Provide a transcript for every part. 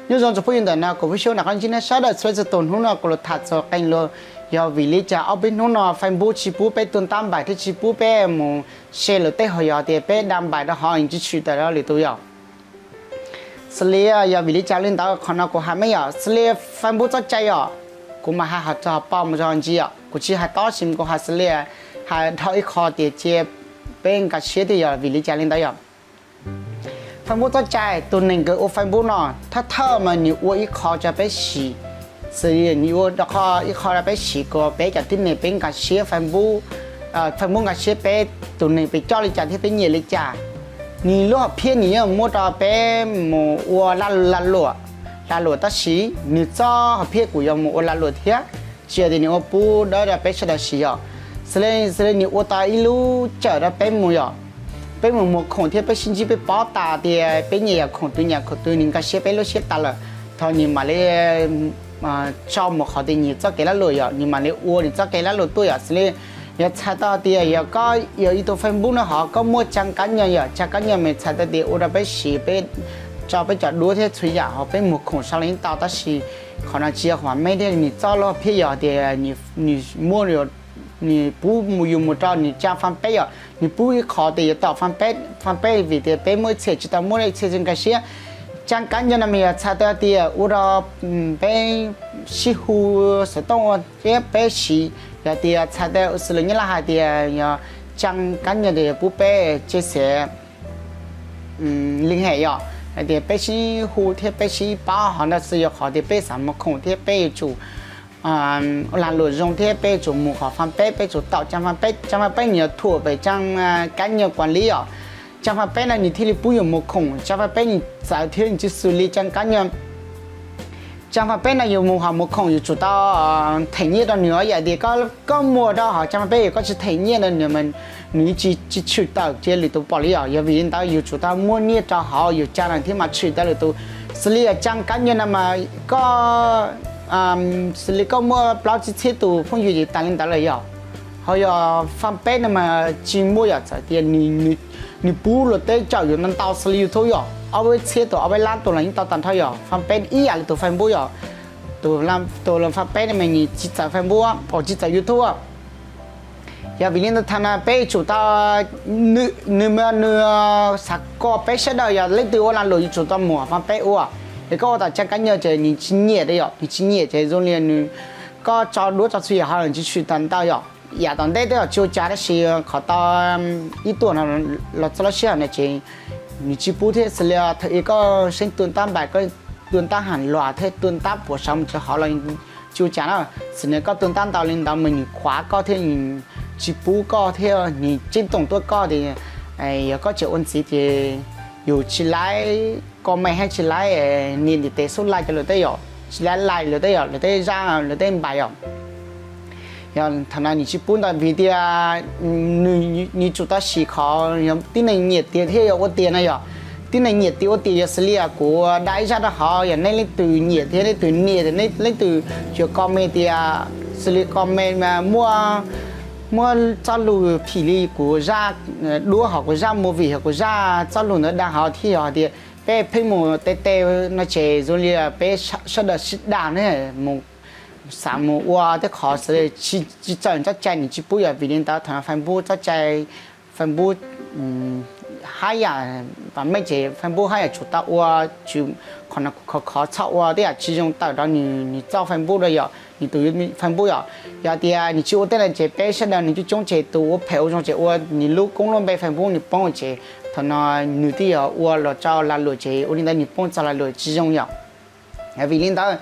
Nyob zoo tsoom phooj ywg ntawm no kuv peb xyuab nram qab ntsib nej sawv daws txhua leej txhua tus. Hnub no kuv los tham txog qee lus yog vim li cas ob peb hnub no Facebook tsis pub peb tu ntab npaim thiab tsis pub peb mus share lawm tej hauv yog tias peb da npaim rau hauv tsis tshwm tawm rau lwm tus yom. Xws li yog vim li cas li ntawd qhov no kuv hais meej yom, xws li Facebook txoj cai yom, kuv mam hais hov rau hauv paus mus rau hauv ntsis yom, kuv tsis hais tob sis kuv hais xws li hais dhau ib qho tias cia peb nkag siab thiab yog vim li cas li ntawd yom. Facebook txoj cai, tus neeg kws ua Facebook no thawj thawj mas nws ua ib qho rau peb siv, xws li nws ua rau qhov ib qho rau peb siv kom peb cov tib neeg peb nkag siab Facebook, Facebook nkag siab peb tus neeg peb coj li cas thiab peb nyiam li cas. Nws lub hom phiaj nws yeej muab rau peb mus ua lag luam, lag luam tab sis nws txoj hom phiaj kuj yuav mus ua lag luam thiab, tsis yog tias nws ua pub dawb rau peb sawv daws siv yom. Xws li, xws li nws ua tau ib lub cawm rau peb mus yom, peb mus muag khoom thiab peb sib ntsib peb paub tas tias peb nyiam yam khoom twg nyiam khoom twg nws nkag siab peb lub siab tas lawm, thaum nws mam li tso mus qhov tias nws txoj kev lag luam yom, nws mam li ua nws txoj kev lag luam tuaj yom. Xws li yog txhais tau tias yog koj yog ib tug Facebook no hov koj muaj trang cá nhân yom, trang cá nhân mas txhais tau tias ua rau peb siv peb tso peb cov duab thiab txhua yam hauv peb muag khoom sau li tau tab sis qhov no tsis yog hom phiaj thiab nws txoj lub hom phiaj yog tias nws muab nws pub yus mus rau nws trang fanpage yom, nws pub ib qho tias yuav tom fanpage, fanpage vim tias peb muaj ib txhia tsis tau muaj ib txhia tsis nkag siab. Trang cá nhân no mas yog txhais tau tias ua rau peb sib hu xov tooj thiab peb siv, yog tias txhais tau xws li nyab laj hais tias yog trang cá nhân tias yog pub peb chia sẻ liên hệ yom, hais tias peb sib hu thiab peb sib paub hov ntawd xwb, yog qhov tias peb xav muag khoom thiab peb yuav tsum lag luam zoo thiab peb yuav tsum mus qhov fanpage, peb yuav tsum tom trang fanpage, trang fanpage nws yuav thuam pem trang cá nhân quản lý yom. Trang fanpage no nws thiaj li pub yus mus khoom, trang fanpage nws txawv thiab nws tsis xws li trang cá nhân. Trang fanpage no yus mus hov mus khoom yus tsum tau them nyiaj rau nws, yam tias koj muag rau hov trang fanpage yus koj tsis them nyiaj rau nws, nws tsis tshwm tawm cia lwm tus pom li yom. Yog vim li ntawd yus tsum tau muaj nyiaj rau hauv yus trang no thiab mas tshwm tau lwm tus. Xws li yog trang cá nhân no mas koj, xws li koj muaj plaub tsib txhiab tus phooj ywg ces tas li ntawd lawm yom. Ho yog fanpage no mas tsis muaj yom, txawm tias nws pub luag tej caum yus ntau ntau xws li YouTube yom, ob peb txhiab tus ob peb lab tus los yeej tau tag nrho yom. Fanpage ib yam li tus Facebook yom, tus fanpage no mas nws tsis txawv Facebook, tsis txawv YouTube. Yog vim li ntawd thaum no peb yuav tsum tau, nws, nws xav kom peb sawv daws yog leej twg ua lag luam yuav tsum tau mus fanpage ua. Es koj ua tom trang cá nhân ces nws tsis nyiam yom, nws tsis nyiam ces zoo li nws, koj tso duab tso txhua yam hov los tsis tshwm tau ntau yom. Yam tom ntej twb yog tsis ua cas tab sis qhov tau ib tuam no los txog lub sij hawm no ces nws tsis pub thiab. Xws li thaum ub koj seeb tua ntab npaim, koj tua ntab ham luam thiab tua ntab puas sav mus tsis hov los tsis ua cas na. Xws li koj tua ntab ntau li ntawd mas nws khuav koj thiab nws tsis pub koj thiab nws ceeb toom tuaj koj tias yog koj tseem ua ntxiv ces yus tsis laib comment thiab tsis laib nias ntiv tes xub like cov lawv tej yom, tsis laib like lawv tej yom, lawv tej zaj lawv tej npaim yom. Yog thaum no nws tsis pub ntawd vim tias nws tsum tau siv qhov yog tib neeg nyiam tias thiaj yog ua tias no yom. Tib neeg nyiam tias ua tias yog xws li kuv da ib zaj rau hov yog nej leej twg nyiam thiab leej twg nias, leej twg yuav comment tias xws li comment muaj, muaj txoj lus phim li kuv zaj duab hos kuv zaj movie hos kuv zaj txoj lus ntawd da hov thiab yog hais tias peb pheej mus tes tes no ces zoo li peb sawv daws sib dag ne, mus xav mus ua tej qhov xws li tsis txawm txoj cai nws tsis pub yom. Vim li ntawd thaum no Facebook txoj cai, Facebook haj yam vam meej ces Facebook haj yam tsum tau ua, qhov no khov khov txhob ua tej yam tsis zoo tawm rau nws txoj Facebook rau yom, nws tus Facebook yom. Yog tias nws tsis ua tej no ces peb sawv daws nws coob coob ces tus ua phem ua zoo ces ua nws lub koob lub npe Facebook nws poob ces thaum no nws twb yog ua los rau lag luam ces ua li ntawd nws poob txog lag luam tsis zoo yom. Vim li ntawd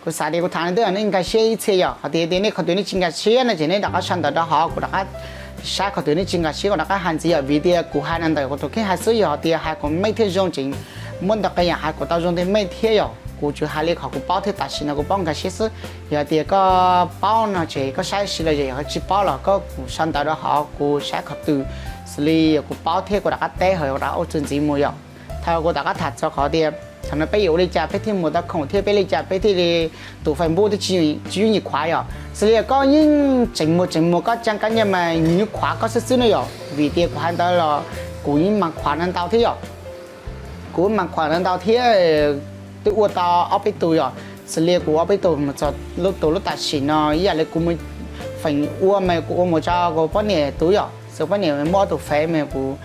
kuv xav tias kuv tham no twb yog nej nkag siab ib txhia yom, qhov tias tias nej qhov twg nej tsis nkag siab no ces nej rov qab sau ntawv rau hov kuv rov qab saib qhov twg nej tsis nkag siab kuv rov qab hais ntxiv yom. Vim tias kuv hais no ntawm kuv tus kheej hais xwb, yog hais tias hais kom meej thiaj zoo ces muab ntau qee yam hais kom tau zoo tej meej thiab yom. Kuv tsuas hais li qhov kuv paub thiab tam sim no kuv paub nkag siab xwb. Yog tias koj paub no ces koj saib siv los, yog koj tsis paub los koj kuj sau ntawv rau hov kuv saib qhov twg xws li yog kuv paub thiab kuv rov qab teb hos kuv rov qab ua txuas ntxiv mus yom. Thaum kuv rov qab tham txog qhov tias thaum no peb yuav ua li cas peb thiaj mus tau khoom thiab peb li cas peb thiaj li tus Facebook twb tsis yooj yim khuav yom. Xws li koj yeej tseem mus tseem mus koj trang cá nhân mas nws yeej khuav koj xwb xwb no yom. Vim tias kuv hais ntawd los kuv yeej mas khuav ntau ntau thiab yom. Kuv mas khuav ntau ntau thiab Twb ua tau ob peb tus yom, xws li kuv ob peb tus mus txog lub tus lub tam sim no ib yam li kuv mus feem ua mas kuv ua mus rau kuv poj niam tus yom, xws poj niam muaj ob tus fev mas kuv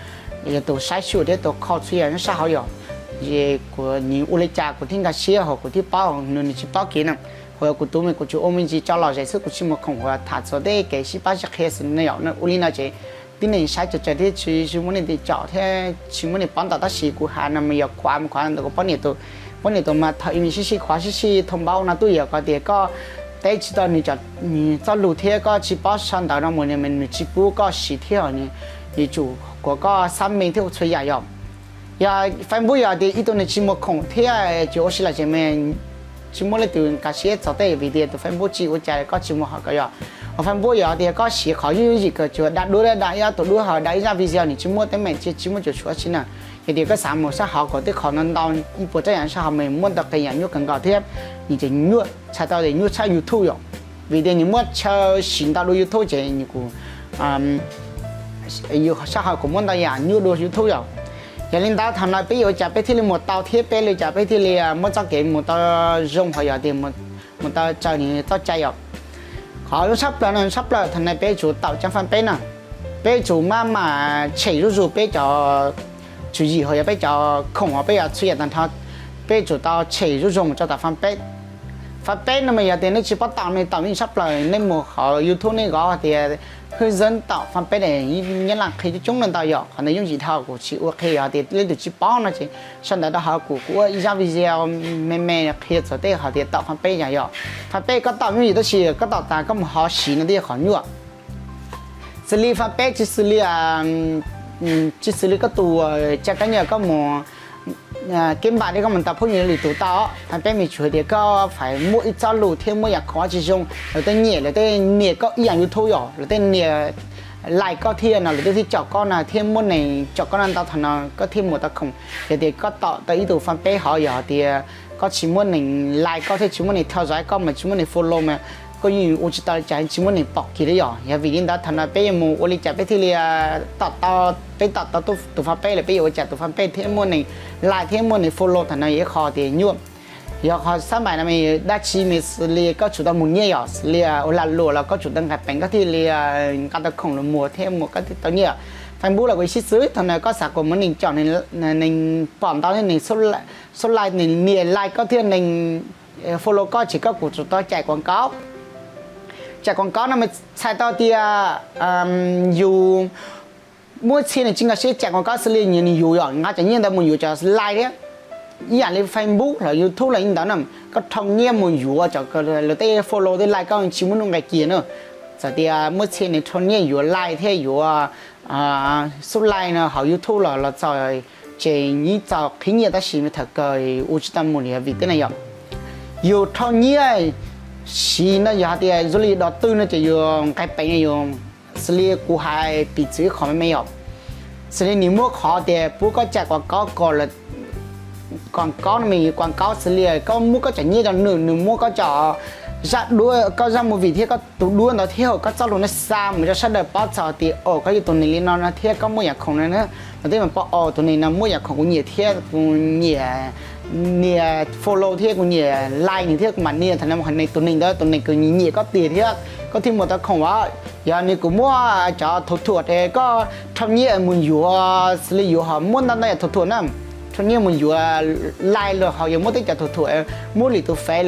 yog tus saib xyuas thiab tus kho txhua yam nyob sab hauv yom. Ces kuv nws ua li cas kuv thiaj nkag siab hos kuv thiaj paub, nws nws tsis paub kev na. Hos kuv tus mas kuv tsuas ua me ntsis tso lom zem xwb, kuv tsis mus khoom uas tham txog tej kev sib pab sib qhia xwb no yom. Ua li no ces tib neeg saib tsawg tsawg thiab tsis muaj neeg tim tsom thiab tsis muaj neeg paub ntau, tab sis kuv hais no mas yog khuav mus khuav ntawm kuv poj niam tus, poj niam tus mas thaum ub nws sib sib khuav sib sib thoo npauj no twb yog koj tias koj teb tsis tau nws txoj lus thiab koj tsis paub sau ntawv no mus nws tsis pub koj siv thiab, yuav tsum kom koj xab me thiab ua txhua yam yom. Yog Facebook yog tias ib tug nws tsis mus khoom thiab tsis ua si lom zem mas tsis muaj leej twg nkag siab txog tej vim tias tus Facebook tsis ua cas koj tsis mus hauv ko yom. Hos Facebook yog tias koj siv qhov yooj yooj yim kawg, tsuas da duab da ib ob tug duab hos da ib zaj video nws tsis muaj teeb meem tsis muaj cuam tshuam tsi na. Yog tias koj xav mus sab hauv kom tej qhov no ntau ib puas tsaib yam sab hauv mas muaj ntau qee yam nyuaj kawg nkaus thiab, nws tseem nyuaj tshaj tau tias nyuaj tshaj YouTube yom. Vim tias nws muaj chaw siv ntau dua YouTube ces nws kuj sab hauv kuj muaj ntau yam nyuaj dua YouTube yom. Yog li ntawd thaum no peb yuav ua cas peb thiaj li mus tau thiab peb li cas peb thiaj li muaj txoj kev mus tau zoo hos yog tias mus tau raws nws txoj cai yom. Qhov zoo tshaj plaws no tshaj plaws thaum no peb yuav tsum taum cov fanpage na. Peb yuav tsum maj mam tshem zuj zus peb cov tswv yim hos yog peb cov khoom hos peb yog txhua yam tag nrho. Peb yuav tsum tau tshem zuj zus mus rau tom fanpage. Fanpage no mas yog tias nej tsis paub taum no taum yeej tshaj plaws, nej mus qhov YouTube nej kov tias hwj zeeb taum fanpage, Nyab Laj qhia coob coob no ntau yom. Qhov ntawd yooj yim dhau kuv tsis ua qhia, yog tias leej twg tsis paub no ces sau ntawv rau hauv kuv kuv ua ib zaj video me me qhia txog tej hais tias taum fanpage yom. Fanpage koj taum yooj yim tab sis koj taum tas koj mus hov siv no twb yog qhov nyuaj. Xws li fanpage tsis xws li, tsis xws li koj tus tsa kab nyam koj mus keb npam thiab koj mus tau phooj ywg lwm tus tau. Fanpage mas tsuas hais tias koj fais muaj ib txoj lus thiab muaj yam khoom tsis zoo lawv tej nyiam, lawv tej nias koj ib yam YouTube yom, lawv tej nias like koj thiab no lawv tej thiaj caum koj na thiab muaj neeg caum koj no ntau thaum no koj thiaj mus tau khoom. Yog tias koj taum tau ib tug fanpage hov yog tias koj tsis muaj neeg like koj thiab tsis muaj neeg theo dõi koj mas tsis muaj neeg follow mas koj yeej ua tsis tau li cas tsis muaj neeg pom kiag li yom. Yog vim li ntawd thaum no peb yuav mus ua li cas peb thiaj li taum tau, peb taum tau tus fanpage lawm peb yuav ua cas tus fanpage thiaj muaj neeg like thiab muaj neeg follow thaum no yog ib qho tias nyuaj. Yog qhov xab mais no mas dab tsi mas xws li koj tsum tau mus nyiaj yom, xws li ua lag luam los koj tsum tau nqis peev koj thiaj li nqa tau khoom los muag thiab muag koj thiaj tau nyiaj. Facebook los kuv sib xws thaum no koj xav kom muaj neeg caum, neeg pom ntau thiab neeg subscribe, neeg nias like koj thiab neeg follow koj ces koj kuj tsum tau cais quảng cáo. Cais quảng cáo no mas txhais tau tias yus muaj txhia nws tsis nkag siab cais quảng cáo xws li nws yuav yom, nqa cov nyiaj ntawd mus yuav cov like thiab. Ib yam li Facebook los YouTube los li ntawd na, koj rho nyiaj mus yuav cov lawv tej follow tej like koj tsis muaj nuj nqis kiag na. Txawm tias muaj txhia nws rho nyiaj yuav like thiab yuav subscribe no hauv YouTube los los txog ces yeej txaus qhib nyiaj tab sis mas thaum kawg ua tsis tau mus li vim tej no yom. Yus rho nyiaj siv no yog hais tias zoo li yus đầu tư no ces yus nqis peev no yus, xws li kuv hais piv txwv ib qho me me yom, xws li nws muab qhov tias pub koj cais quảng cáo kom, quảng cáo no mas quảng cáo xws li koj muab koj cov nyiaj rau nws, nws muab koj cov zaj duab, koj zaj movie thiab koj tus duab ntawd thiab koj txoj lus no xa mus rau sawv daws paub txog tias o koj yog tus neeg li no no thiab koj muaj yam khoom no na. Lawv tej mam paub o tus neeg no muaj yam khoom kuv nyiam thiab kuv nyiam nias follow thiab kuv nyiam like nws thiab kuv mam nias thaum no mus hais tus neeg ntawd tus neeg kws nyiam koj tiag thiab koj thiaj muaj tau khoom as. Yog nws kuj muab cov thuam thuam es koj rho nyiaj mus yuav xws li yuav ho muab ntau ntau yam thuam thuam na, rho nyiaj mus yuav like los ho yuav muab tej cov thuam thuam, muab lwm tus fev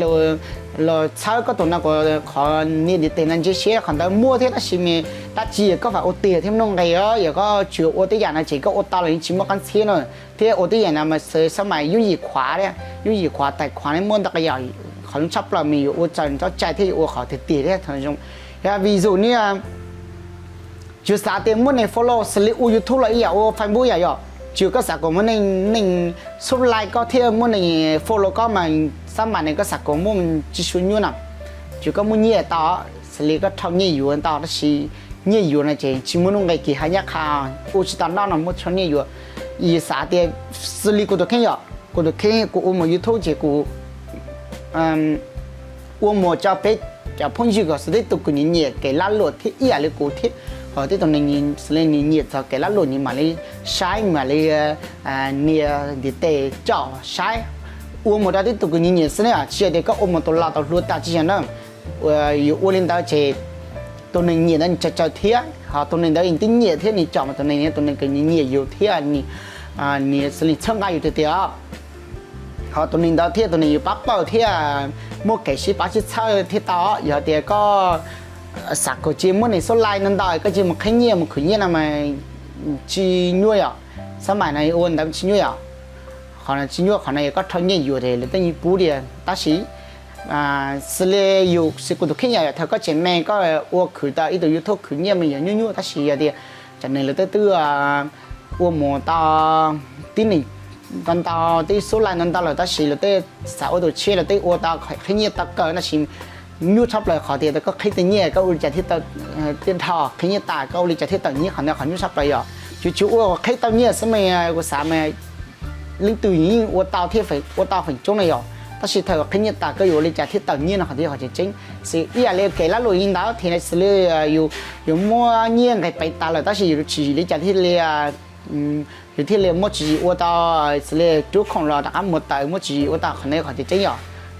los txhawb koj tus no kuv qhov nias ntiv tes no ntse siab qhov ntawd muaj thiab tab sis mas dab tsi koj fam ua tiag thiab nuj nqis os. Yog koj tsuas ua tej yam no ces koj ua tau los yeej tsis muaj qab ntxhiab no thiab ua tej yam no mas xab mais yooj yim khuav thiab yooj yim khuav tais khuav muaj ntau qee yam. Qhov zoo tshaj plaws mas yuav ua raws txoj cai thiab yuav ua qhov tiag tiag thiab thaum zoo. Yog vis dụ ni, yus xav tias muaj neeg follow xws li ua YouTube los ib yam ua Facebook yam yom, tsuas koj xav kom muaj neeg subscribe koj thiab muaj neeg follow koj mas xab mais ne koj xav kom muaj tsis sua nyuaj na. Tsuas koj muaj nyiaj tau, xws li koj rho nyiaj yuav tau tab sis nyiaj yuav no ces tsis muaj nuj nqis kiag hais nyab qha, ua tsis tau noj no muab rho nyiaj yuav. Yus xav tias xws li kuv tus kheej yom, kuv tus kheej kuv ua mus YouTube ces kuv ua mus rau peb cov phooj ywg kom xwb tej tus kws nyiam nyiam kev lab luam thiab ib yam li kuv thiab, ho tej tus neeg xws li nws nyiam txog kev lab luam nws mam li saib mam li nias ntiv tes caum saib, ua mus rau tib tug kws nyiam nyiam xwb na, tsis yog tias koj ua mus tau los tau hluas tas tsis yog na. Yus ua li ntawd ces tus neeg nyiam ntawd nws tsawg tsawg thiab, ho tus neeg ntawd nws twb nyiam thiab nws caum mas tus neeg, tus neeg kws nyiam nyiam yus thiab nws xws li txhawb nqa yus tiag tias, ho tus neeg ntawd thiab tus neeg yus pab pawg thiab muaj kev sib pab sib txhawb thiab tau. Yog tias koj xav kom cia muaj neeg xub lais ntau ntau koj cia mus qhib nyiaj mus khwv nyiaj no mas tsis nyuaj yom, xab mais no ua ntawd tsis nyuaj yom. Qhov no tsis nyuaj, qhov no yog koj rho nyiaj yuav ces lawv tej yeej pub tiag. Tab sis xws li yus xws kuv tus kheej yom, thaum koj tseem me koj ua khwv tau ib tug YouTube khwv nyiaj mas yog nyuaj nyuaj, tab sis yog tias cov neeg lawv twb twb ua mus tau tib neeg ntau ntau, twb xub lais ntau ntau lawm, tab sis lawv twb xav ua tus tshiab, lawv twb ua tau qhib nyiaj tau kawg, tab sis nyuaj tshaj plaws qhov tias koj qhib tau nyiaj koj ua li cas thiaj tau, thiaj dhau, qhib nyiaj tas koj ua li cas thiaj tawm nyiaj, qhov ntawd qhov nyuaj tshaj plaws yom. Tsuas tsuas ua qhib tau nyiaj xwb mas kuv xav mas leej twg yeej ua tau thiab, ua tau feem coob na yom, tab sis thaum qhib nyiaj tas koj yuav ua li cas thiaj tawm nyiaj no qhov thiaj qhov tseem ceeb. Xws ib yam li kev lag luam li ntawd thiab xws li yus, yus muaj nyiaj nqis peev tas lawm tab sis yus tsis li cas thiaj li, yus thiaj li muaj tswv yim ua tau, xws li rub khoom los rov qab mus tawm, muaj tswv yim ua tau, qhov ntawd qhov tseem ceeb yom.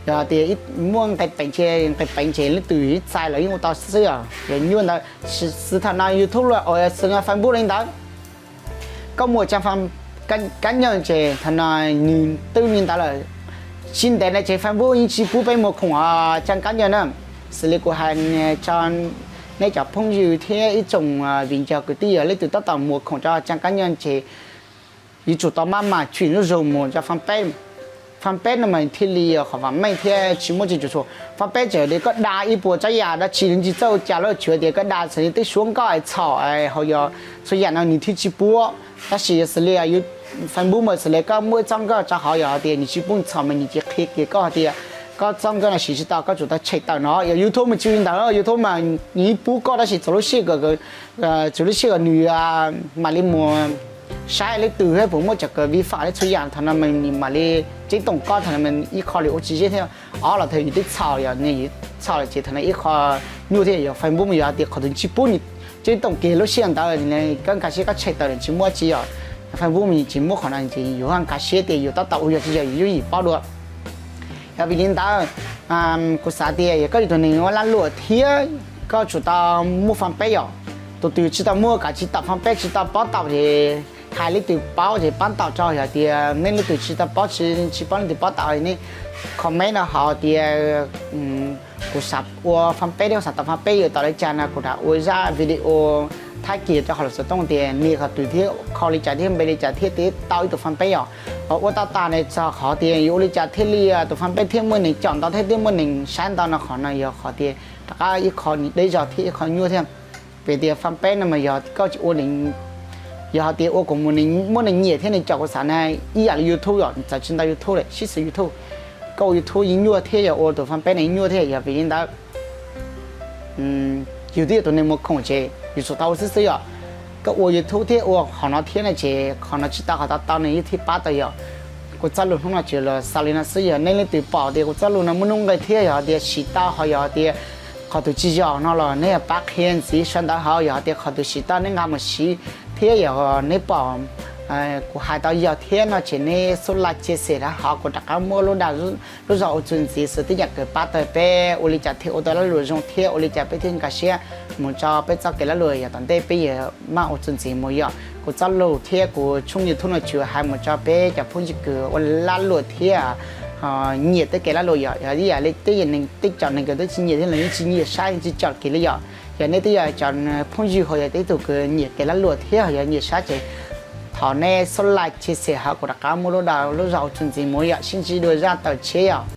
Yog tias muaj nqis peev ces, nqis peev ces leej twg ib txhais los yeej ua tau xwb yom. Yog nyuaj ntawd, xws thaum no YouTube los, xws no Facebook li ntawd, koj muaj tsab kab nyoog ces thaum no nws twb li ntawd lawm. Tsis ntev no ces Facebook yeej tsis pub peb muag khoom tsab kab nyoog na. Xws li kuv hais tso, neb cov phooj ywg thiab ib tsoom viv ncaus kwv tij, yog leej twg tab tom muag khoom rau tsab kab nyoog ces yuav tsum tau maj mam tswm zuj zus mus rau fanpage. Fanpage no mas thiaj li yog qhov vam meej thiab tsis muaj tsis tsum tshuam. Fanpage txawm tias koj da ib puas tsav yam dab tsi los tsis txawj ua cas los tsuav tias koj da xws li tej suab nkauj txhaum hauv, yog txhua yam no nws thiaj tsis pub. Tab sis xws li Facebook mas xws li koj muaj ib txoj nkauj rau hauv, yog tias nws tsis pub txhaum mas nws cia qhia kiag koj hais tias koj txoj nkauj no siv tsis tau, koj tsum tau tshem tawm no. Yog YouTube mas tsis li ntawd, YouTube mas nws yeej pub koj tab sis txhua lub sij hawm, txhua lub sij hawm nws mam li mus saib leej twg thiab puas muaj cov kws vi phạm li txhua yam, thaum no mas nws mam li ceeb toom koj, thaum no mas ib qho li ua tsis zeb thiab. Ob los thaum yus twb txhaum, yog yus txhaum lawm ces thaum no ib qho nyuaj thiab. Yog Facebook mas yog tias qhov twg tsis pub nws ceeb toom kiag lub sij hawm ntawd, koj nkag siab koj tshem tawm los tsis muaj tsi yom. Facebook mas tsis muaj qhov no ces yus ho nkag siab tias yus tab tom ua yog tsis yog yus yooj yim paub dua. Yog vim li ntawd, kuv xav tias yog koj yog tus neeg ua lag luam thiab koj tsum tau muaj fanpage yom. Tus twg tsis tau muaj, kav tsij tawm fanpage tsis tau paub tau ces hais leej twg paub ces pab tau tso, yog tias nej leej twg tsis tau paub, tsis paub leej twg paub tau nej comment no hais tias kuv xav ua fanpage thiab kuv xav tau fanpage yuav tau li cas no kuv rov ua zaj video thaij kiag rau hauv lub xov tooj tias nej qhov twg thiab kho li cas thiab npe li cas thiaj tau ib tug fanpage yom. Ua tau tas no txog qhov tias yuav ua li cas thiaj li tus fanpage thiaj muaj neeg caum ntau thiab thiaj muaj neeg saib ntau no, qhov no yog qhov tias rov qab ib qho deb zog thiab ib qho nyuaj thiab. Vim tias fanpage no mas yog koj tsis ua, yog hais tias ua kom muaj neeg nyiam thiab neeg caum, kuv xav na, ib yam li YouTube yom, txawm tsis ntau YouTube lawm sib xws YouTube, koj ua YouTube yeej nyuaj thiab yog ua tus fanpage no yeej nyuaj thiab. Yog vim li ntawd yus twb yog tus neeg muag khoom ces yus tsum tau ua xwb xwb yom. Koj ua YouTube thiab ua qhov no thiab no ces qhov no tsis tau qhov tau tau nws yeej thiaj pab tau yom. Kuv txoj lus hnub no tsuas los xaus li no xwb. Yog nej leej twg pom tias kuv txoj lus no muaj nuj nqis thiab yog tias siv tau, ho yog tias qhov twg tsis yog no los nej pab qhia ntxiv sawv ntawd hauv. Yog tias qhov twg siv tau nej nqa mus siv thiab yog neb pom kuv hais tau yog thiab no ces neb xub like share rau hauv, kuv rov qab muab lub dag lub zog ua txuas ntxiv xwb, tej yam kws pab tau peb ua li cas thiaj ua tau lag luam zoo thiab ua li cas peb thiaj nkag siab mus rau peb txoj kev lag luam yog tom ntej peb yuav maj ua txuas ntxiv mus yom. Kuv txoj lus thiab kuv tshooj YouTube no tsuas hais mus rau peb cov phooj ywg kws ua lag luam thiab nyiam tej kev lag luam yom. Yog ib yam li tej neeg, tej cov neeg kws twb tsis nyiam thiab los yeej tsis nyiam saib yeej tsis caum kiag li yom. Yog nej twb yog cov phooj ywg ho yog tej tug kws nyiam kev lag luam thiab ho yog nyiam saib ces thov nej xub like share hauv, kuv rov qab muab lub dag lub zog ua txuas ntxiv mus yom. Sib ntsib dua zaj tawm tshiab yom.